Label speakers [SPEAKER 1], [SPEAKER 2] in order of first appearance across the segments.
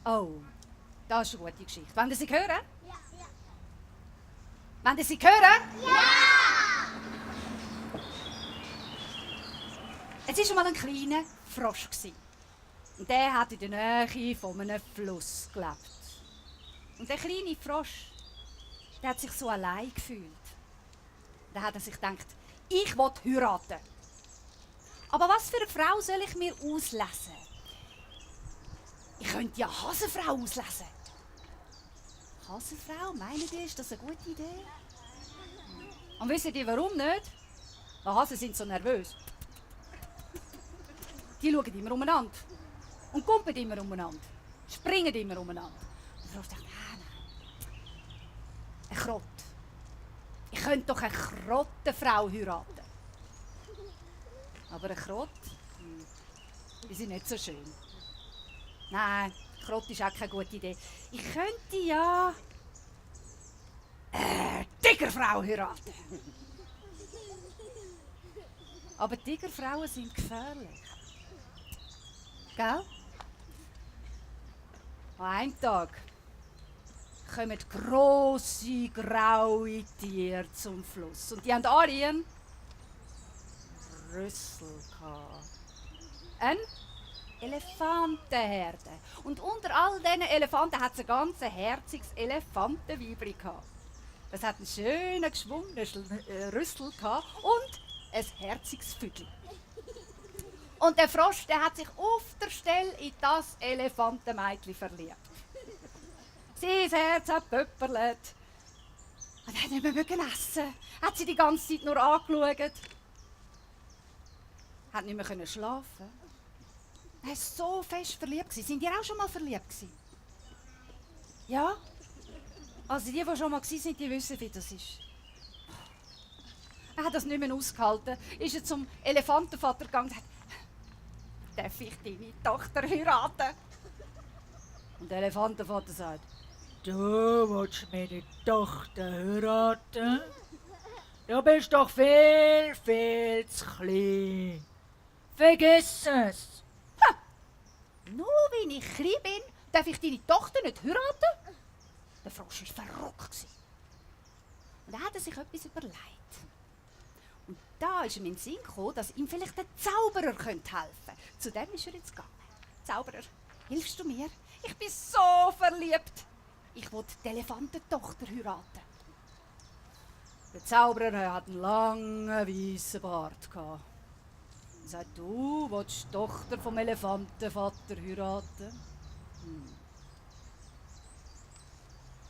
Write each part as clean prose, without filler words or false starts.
[SPEAKER 1] Oh, das ist eine gute Geschichte. Wollen Sie hören? Ja. Wollen Sie hören? Ja! Es war schon mal ein kleiner Frosch. Und der hat in der Nähe von einem Fluss gelebt. Und der kleine Frosch, der hat sich so allein gefühlt. Da hat er sich gedacht, ich will heiraten. Aber was für eine Frau soll ich mir auslesen? Ich könnte ja Hasenfrau auslesen. Hasenfrau, meinen die, ist das eine gute Idee? Und wissen die, warum nicht? Weil Hasen sind so nervös. Die schauen immer umeinander. Und kumpen immer umeinander. Springen immer umeinander. Und der Frosch dachte, nein. Eine Krotte. Ich könnte doch eine Krottenfrau heiraten. Aber eine Krotte, die sind nicht so schön. Nein, Krotte ist auch keine gute Idee. Ich könnte ja eine Tigerfrau heiraten. Aber Tigerfrauen sind gefährlich. Gell? An einem Tag kommen grosse, graue Tiere zum Fluss. Und die haben alle einen Rüssel gehabt. Ein Elefantenherde. Und unter all diesen Elefanten hat es ein ganz herziges Elefantenweibchen gehabt. Das hat einen schönen, geschwungenen Rüssel gehabt und ein herziges Vögel. Und der Frosch, der hat sich auf der Stelle in das Elefantenmädchen verliebt. Sein Herz hat gepöpperlet. Und er hat nicht mehr essen. Hat sie die ganze Zeit nur angeschaut. Hat nicht mehr schlafen. Er war so fest verliebt. Sind ihr auch schon mal verliebt gewesen? Ja? Also die schon mal waren, die wissen, wie das ist. Er hat das nicht mehr ausgehalten. Ist er zum Elefantenvater gegangen und hat, darf ich deine Tochter heiraten? Und der Elefantenvater sagt,
[SPEAKER 2] du willst meine Tochter heiraten? Du bist doch viel, viel zu klein. Vergiss es.
[SPEAKER 1] Ha! Nur weil ich klein bin, darf ich deine Tochter nicht heiraten? Der Frosch war verrückt. Und er hat sich etwas überlegt. Und da ist ihm in den Sinn gekommen, dass ihm vielleicht ein Zauberer helfen könnte. Zu dem ist er jetzt gegangen. Zauberer, hilfst du mir? Ich bin so verliebt. Ich will die Elefantentochter heiraten. Der Zauberer hat einen langen, weißen Bart. Er sagt, du willst die Tochter vom Elefantenvater heiraten?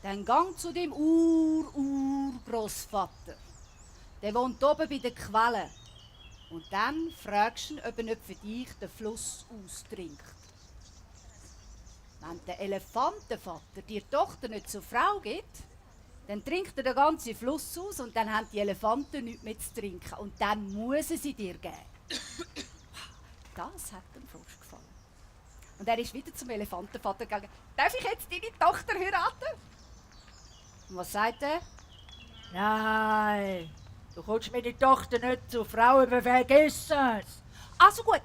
[SPEAKER 1] Dann gang zu dem Urgroßvater. Der wohnt oben bei der Quelle. Und dann fragst du ihn, ob er nicht für dich den Fluss austrinkt. Wenn der Elefantenvater dir die Tochter nicht zur Frau gibt, dann trinkt er den ganzen Fluss aus und dann haben die Elefanten nichts mehr zu trinken. Und dann muss er sie dir geben. Das hat dem Frosch gefallen. Und er ist wieder zum Elefantenvater gegangen. Darf ich jetzt deine Tochter heiraten? Und was sagt er?
[SPEAKER 2] Nein, du kommst meine Tochter nicht zur Frau, aber vergiss es.
[SPEAKER 1] Also gut,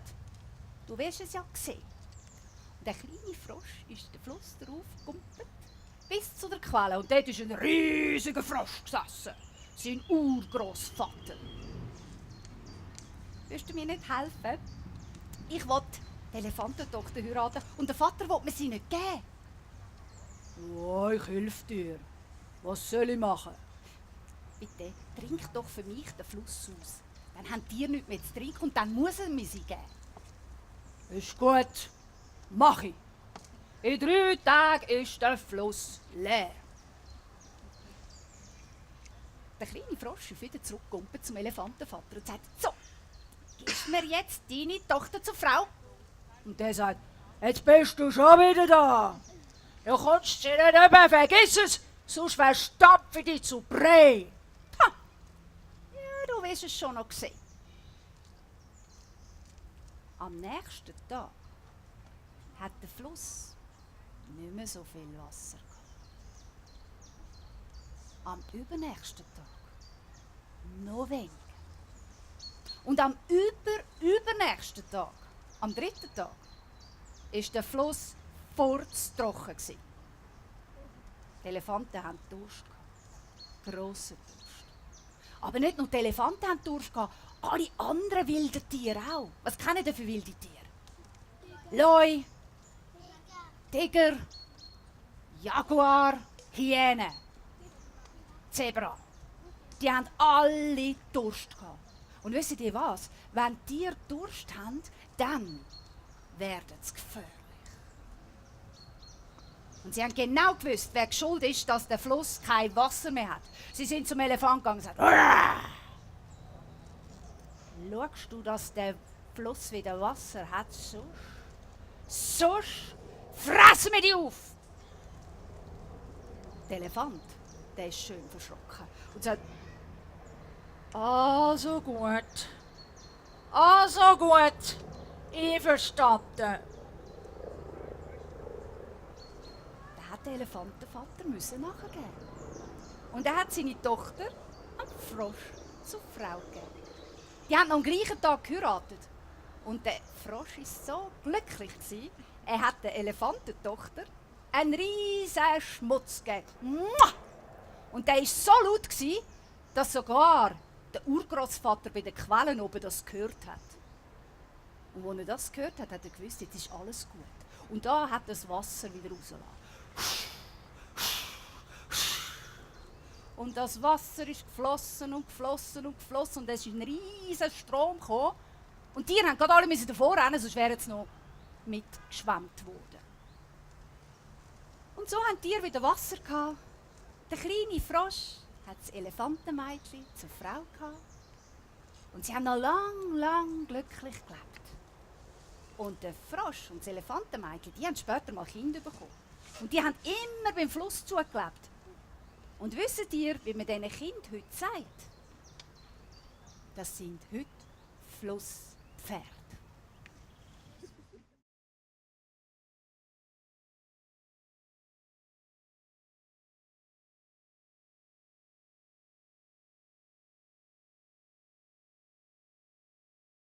[SPEAKER 1] du wirst es ja sehen. Und der kleine Frosch ist den Fluss darauf gekumpelt bis zu der Quelle. Und dort ist ein riesiger Frosch gesessen. Sein Urgroßvater. Willst du mir nicht helfen? Ich will die Elefantentochter heiraten und der Vater will mir sie nicht geben.
[SPEAKER 2] Ja, ich helfe dir. Was soll ich machen?
[SPEAKER 1] Bitte, trink doch für mich den Fluss aus. Dann haben die nichts mehr zu trinken und dann muss er mir sie geben.
[SPEAKER 2] Ist gut. Mach ich.
[SPEAKER 1] In 3 Tagen ist der Fluss leer. Der kleine Frosch ist wieder zurückgekommen zum Elefantenvater und sagt, so, gibst mir jetzt deine Tochter zur Frau?
[SPEAKER 2] Und der sagt, jetzt bist du schon wieder da. Du kommst sie nicht über, vergiss es, sonst verstopfe ich dich zu Brei.
[SPEAKER 1] Ha! Ja, du wirst es schon noch sehen. Am nächsten Tag hat der Fluss nicht mehr so viel Wasser gehabt. Am übernächsten Tag noch weniger. Und am übernächsten Tag, am 3. Tag, ist der Fluss furztrocken. Die Elefanten hatten Durst. Grossen Durst. Aber nicht nur die Elefanten hatten Durst, alle anderen wilden Tiere auch. Was kennen ihr für wilde Tiere? Leu, Tiger, Jaguar, Hyäne, Zebra. Die haben alle Durst gehabt. Und wisst ihr was? Wenn Tiere Durst haben, dann werden sie gefährlich. Und sie haben genau gewusst, wer schuld ist, dass der Fluss kein Wasser mehr hat. Sie sind zum Elefant gegangen und gesagt, Uah! Schaust du, dass der Fluss wieder Wasser hat? Sonst fressen wir dich auf! Der Elefant, der ist schön verschrocken und sagt,
[SPEAKER 2] Also gut, einverstanden.
[SPEAKER 1] da hat der Elefantenvater nachgeben. Und er hat seine Tochter am Frosch zur Frau gegeben. Die haben am gleichen Tag geheiratet. Und der Frosch war so glücklich, er hat der Elefantentochter einen riesen Schmutz gegeben. Mua! Und der war so laut, dass sogar der Urgroßvater bei den Quellen oben das gehört hat. Und als er das gehört hat, hat er gewusst, jetzt ist alles gut. Und da hat das Wasser wieder rausgelassen. Und das Wasser ist geflossen und geflossen und geflossen und es ist ein riesiger Strom gekommen. Und die Tiere mussten gerade alle davor rennen, sonst wären sie noch mitgeschwemmt worden. Und so haben die Tiere wieder Wasser gehabt. Der kleine Frosch hat das Elefantenmädchen zur Frau gehabt. Und sie haben noch lang glücklich gelebt. Und der Frosch und das Elefantenmädchen, die haben später mal Kinder bekommen. Und die haben immer beim Fluss zugelebt. Und wisst ihr, wie man diesen Kindern heute sagt? Das sind heute Flusspferde.